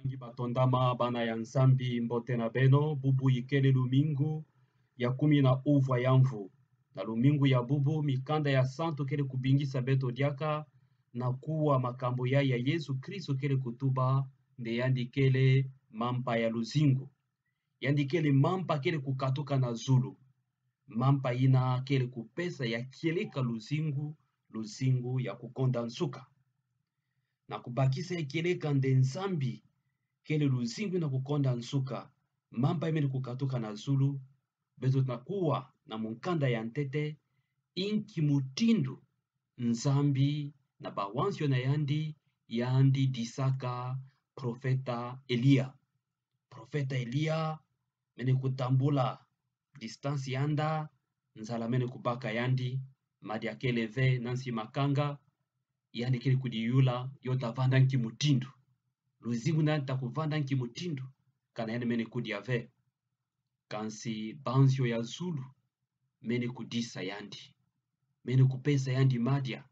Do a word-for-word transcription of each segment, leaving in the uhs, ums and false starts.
Bampangi batondama, bana ya Nzambi, mbote na beno. Bubu ikele lumingu ya kumi na uvwa ya mvu. Na lumingu ya bubu, mikanda ya santu kele kubingisa beto diaka na kuwa makambu ya, ya Yezu Kristo kele kutuba, nde yandi kele mampa ya luzingu. Yandi kele mampa kele kukatuka na zulu. Mampa ina kele kupesa ya kieleka luzingu, luzingu ya kukonda nsuka. Na kubakisa ya kieleka nde Nzambi kele luzingu na kukonda nsuka, mampa imene kukatuka na zulu, beto tuna kuwa na mukanda ya ntete, inki mutindu Nzambi na bawansio na yandi, yandi disaka profeta Eliya. Profeta Eliya mene kutambula distance ya nda, nzala mene kubaka yandi, madia kele ve na nsi makanga, yandi kele kudiyula, yo tavanda nki mutindu. Luzingu na yandi takuvanda nki mutindu, kana yandi mene kudia ve. Kansi bansio ya zulu mene kudisa yandi, mene kupesa yandi madia,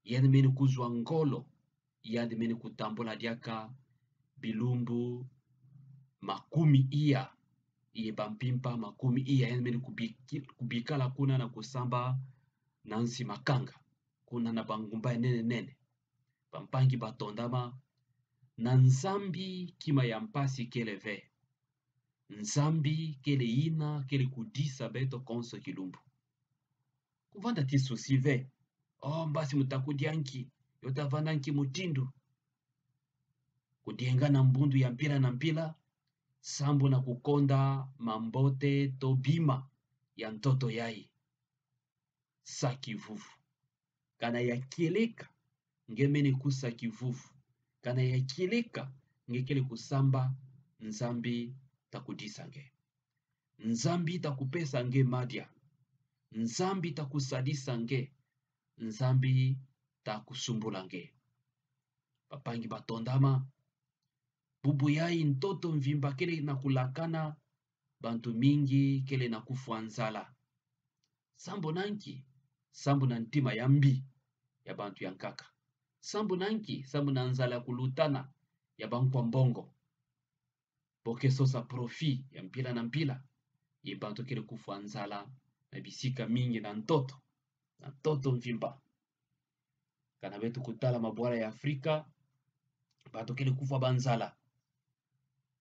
yandi mene kuzwa ngolo, yandi mene kutambula diaka bilumbu makumi iya, iye bampimpa makumi iya, yandi mene kubiki-, kubikala kuna na kusamba na nsi makanga, kuna na bangumba nene nene. Bampangi batondama, na Nzambi kima ya mpasi kele ve. Nzambi kele ina kele kudisa beto konso kilumbu. Kuvanda ti souci ve. Oh, mbasi mu takudia nki, yo tavanda nki mutindu. Kudienga na mbundu ya mpila na mpila, sambu na kukonda mambote to bima ya ntoto yayi. Sa kivuvu. Kana ya kieleka nge mene kusa kivuvu, kana ya kieleka nge kele kusamba, Nzambi takudisa nge. Nzambi takupesa nge madia. Nzambi takusadisa nge. Nzambi takusumbula nge. Bampangi batondama, bubu yayi ntoto mvimba kele na kulakana, bantu mingi kele na kufwa nzala. Sambu na nki? Sambu na ntima ya mbi ya bantu ya nkaka. Sambu na nki? Sambu na nzala ya kulutana ya bankwa mbongo. Bo ke sosa profit ya mpila na mpila, ye bantu kele kufwa nzala na bisika mingi na ntoto, na ntoto mvimba. Kana beto kutala mabwala ya Afrika, bantu kele kufwa banzala.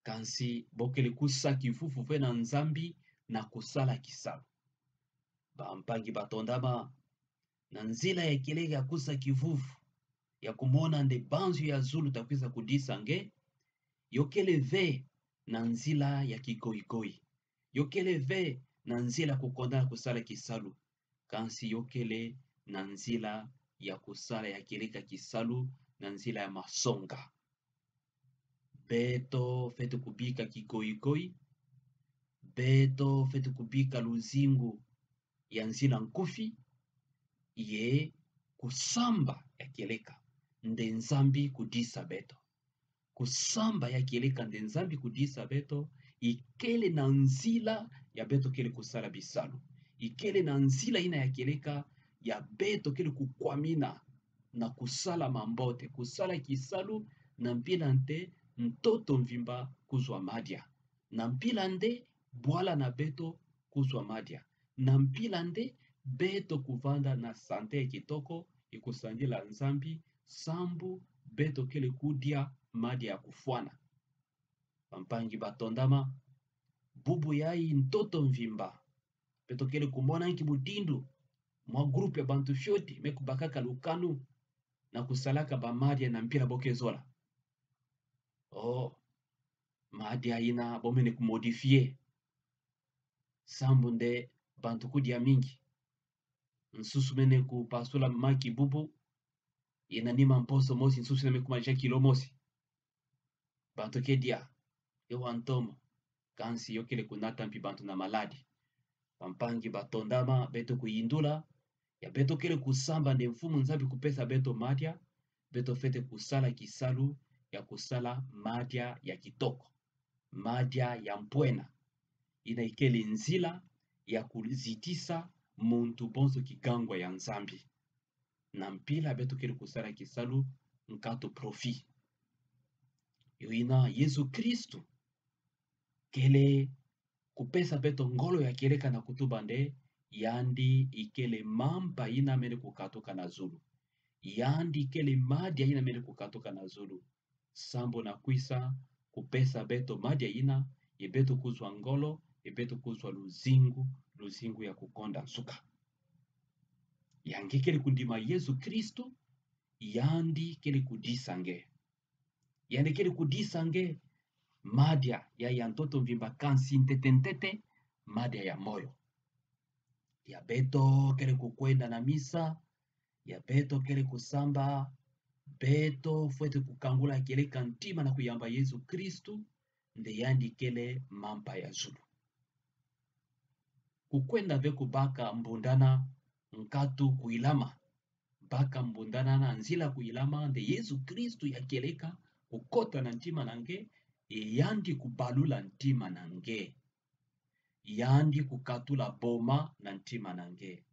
Kansi bo kele kusa kivuvu ve na Nzambi na kusala kisalu. Bampangi batondama, na nzila ya kieleka ya kusa kivuvu, ya kumona nde bansio ya zulu takwisa kudisa nge, yo kele ve na nzila ya kigoigoi. Yo kele ve na nzila ya kukonda na kusala kisalu. Kansi yo kele na nzila ya kusala ya kieleka kisalu, na nzila ya masonga. Beto fwete kubika kigoigoi, beto fwete kubika luzingu ya nzila nkufi, ye kusamba ya kieleka nde Nzambi kudisa beto. Kusamba ya kieleka nde Nzambi kudisa beto, ikele na nzila ya beto kele kusala bisalu. Ikele na nzila ina ya kieleka ya beto kele kukwamina na kusala mambote, kusala kisalu, na mpila nde ntoto mvimba kuzwa madia. Na mpila nde bwala na beto kuzwa madia. Na mpila nde beto kuvanda na santé ya kitoko, ye kusandila Nzambi, sambu beto kele kudia madia ya kufwana. Bampangi batondama, bubu yayi ntoto mvimba, beto kele kumona nki mutindu mwa groupe ya bantu fioti me kubakaka lukanu na kusalaka bamadia na mpila bo ke zola. Oh, madia ina bo mene kumodifier. Sambu nde bantu kudia mingi. Nsusu mene kupasula maki bubu, ye na nima mposo mosi, nsusu ina me kuma ja kilo mosi. Bantu ke dia, yo wa ntomo, kansi yo kele kunata mpi bantu na maladi. Bampangi batondama, beto kuyindula, ya beto kele kusamba nde Mfumu Nzambi kupesa beto madia, beto fwete kusala kisalu ya kusala madia ya kitoko, madia ya mpwena. Ina ikele nzila ya kuzitisa muntu bonso kigangwa ya Nzambi. Na mpila beto kele kusala kisalu, nkatu profit. Yo ina Yesu Kristu kele kupesa beto ngolo ya kieleka na kutuba nde, yandi ikele mampa ina mene kukatuka na zulu. Yandi ikele madia ina mene kukatuka na zulu. Sambu na kwisa kupesa beto madia ina, ye beto kuzwa ngolo, ye beto kuzwa luzingu, luzingu ya kukonda nsuka. Ya nge kele kundima Yesu Kristu, yandi kele kudisa nge. Yandi kele kudisa nge madia ya, ya ntoto mvimba, kansi ntete ntete, madia ya moyo. Ya beto kele kukwenda na misa, ya beto kele kusamba, beto fwete kukangula kieleka ntima na kuyamba Yesu Kristu, nde yandi kele mampa ya zulu. Kukwenda ve kubaka mbundana nkatu kuilama. Baka mbundana na nzila kuilama, nde Yesu Kristu ya kieleka kukota na ntima na nge, ye yandi kubalula ntima na nge. Yandi kukatula boma na ntima na nge.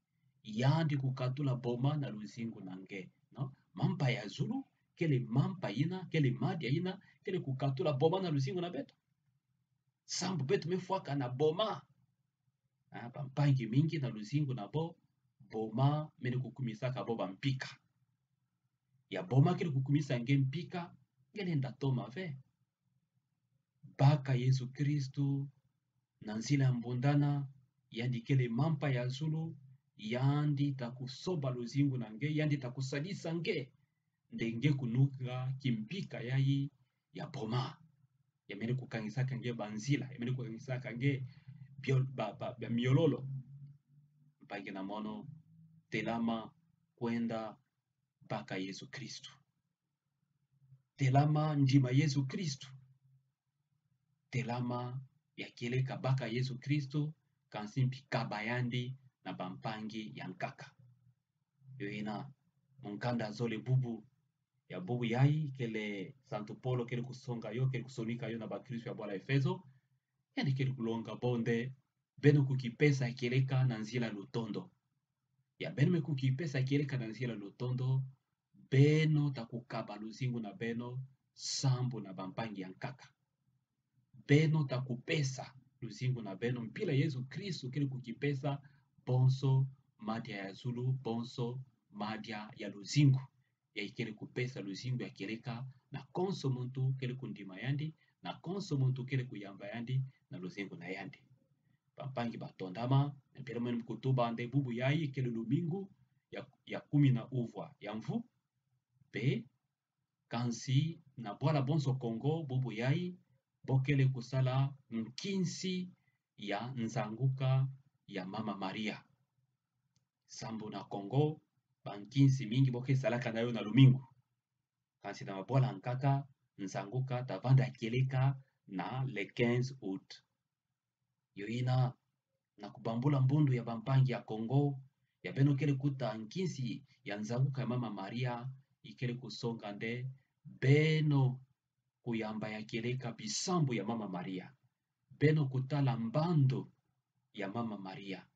Yandi kukatula boma na luzingu na nge. No? Mampa ya zulu, kele mampa ina, kele madia ina, kele kukatula boma na luzingu na beto. Sambu beto me fwaka na boma. Ah, bampangi mingi na luzingu na bo, boma mene kukumisaka bo bampika. Ya boma kele kukumisa nge mpika, nge lenda toma ve. Baka Yesu Kristu na nzila ya mbundana, yandi kele mampa ya zulu, yandi ta kusoba luzingu na nge, yandi ta kusadisa nge, nde nge kunuka kimpika yayi ya boma. Ya mene kukangisaka nge banzila, ya mene kukangisaka nge bio-, ba, ba, ba miololo. Mpangi na mono, telama kwenda baka Yesu Kristu. Telama ndima Yesu Kristu. Telama ya kieleka baka Yesu Kristu, kansi mpi kaba yandi na bampangi ya nkaka. Yo ina, mukanda zole bubu, ya bubu yayi, kele Santu Polo kele kusonga yo, kele kusonika yo na bakristu ya bwala Efezo, yandi kele kulonga bo nde, beno kukipesa kieleka na nzila lutondo. Ya beno me kukipesa kieleka na nzila lutondo, beno ta kukaba luzingu na beno sambu na bampangi ya nkaka. Beno ta kupesa luzingu na beno mpila Yesu Kristu kele kukipesa bonso madia ya zulu, bonso madia ya luzingu. Ya ikele kupesa luzingu ya kieleka na konso muntu kele kundima yandi, na konso muntu kele kuyamba yandi na luzingu na yandi. Bampangi batondama, mpila mene kutuba nde bubu yayi kele lumingu ya, ya kumi na uvwa ya mvu. Mpe kansi na bwala bonso Kongo bubu yayi, bo kele kusala nkinsi ya nzanguka ya Mama Maria. Sambu na Kongo, bankinsi mingi bo kele salaka na yo na lumingu. Kansi na mabwala nkaka, nzanguka ta vanda kieleka na le quinze août. Yo ina, na kubambula mbundu ya bampangi ya Kongo, ya beno kele kuta nkinsi ya nzanguka ya Mama Maria, ikele kusonga nde, beno kuyamba ya kieleka bisambu ya Mama Maria. Beno kutala mbandu ya Mama Maria.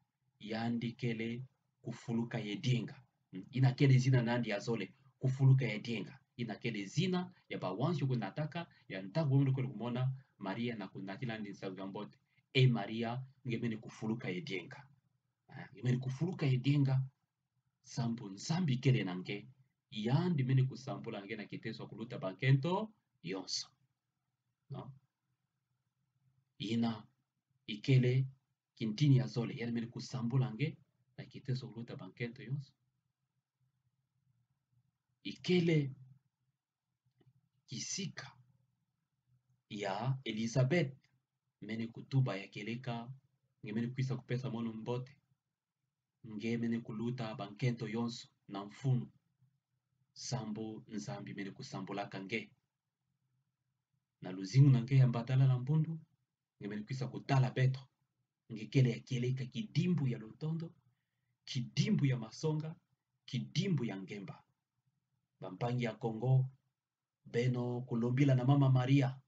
Yandi kele kufuluka ye dienga. Mm, ina kele zina na yandi ya zole, kufuluka ye dienga. Ina kele zina ya bawansi kunataka, ya ntangu bo mene kele kumona Maria na kunatila yandi nsangu ya mbote. E Maria, nge mene kufuluka ye dienga. Ah, nge mene kufuluka ye dienga, sambu Nzambi kele na nge, yandi mene kusambula nge na kiteso kuluta bankento yonso. No? Ina ikele kintini ya zole, yandi mene kusambula nge na kiteso kuluta bankento yonso. Ikele kisika ya Elizabeth mene kutuba ya kieleka, nge mene kwisa kupesa mono mbote, nge mene kuluta bankento yonso na mfunu, sambu Nzambi mene kusambulaka nge. Na luzingu na nge ya mbadala na mbundu, nge mene kwisa kutala beto, nge kele ya kieleka kidimbu ya lutondo, kidimbu ya masonga, kidimbu ya ngemba. Bampangi ya Kongo, beno kulombila na Mama Maria,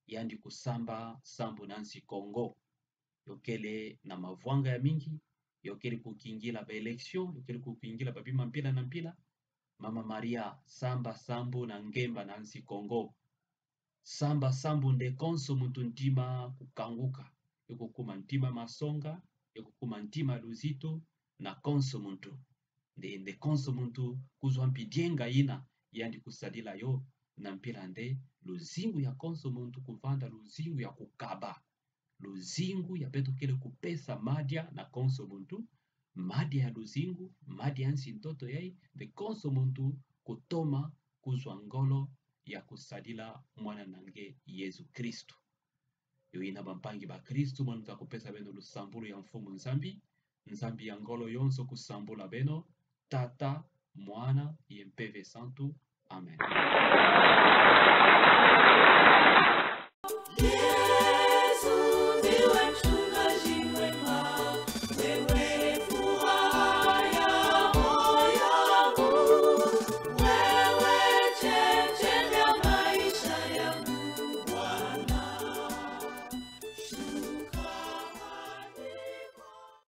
yandi kusamba sambu na nsi Kongo. Yo kele na mavwanga ya mingi, yo kele kukingila ba élection, yo kele kukingila babima mpila na mpila. Mama Maria, samba sambu na ngemba na nsi Kongo. Samba sambu nde konso muntu ntima kukanguka, ye kukuma ntima masonga, ye kukuma ntima luzito na konso muntu. Nde, nde konso muntu kuzwa mpi dienga ina yandi kusadila yo, na mpila nde luzingu ya konso muntu kuvanda luzingu ya kukaba. Luzingu ya beto kele kupesa madia na konso muntu, madia ya luzingu, madia ya nsi ntoto yai, nde konso muntu kutoma kuzwa ngolo ya kusadila Mwana na nge Yezu Kristu. Yo ina bampangi bakristu, mono ta kupesa beno lusambulu ya Mfumu Nzambi. Nzambi ya ngolo yonso kusambula beno, Tata, Mwana, ye Mpeve Santu. Amen.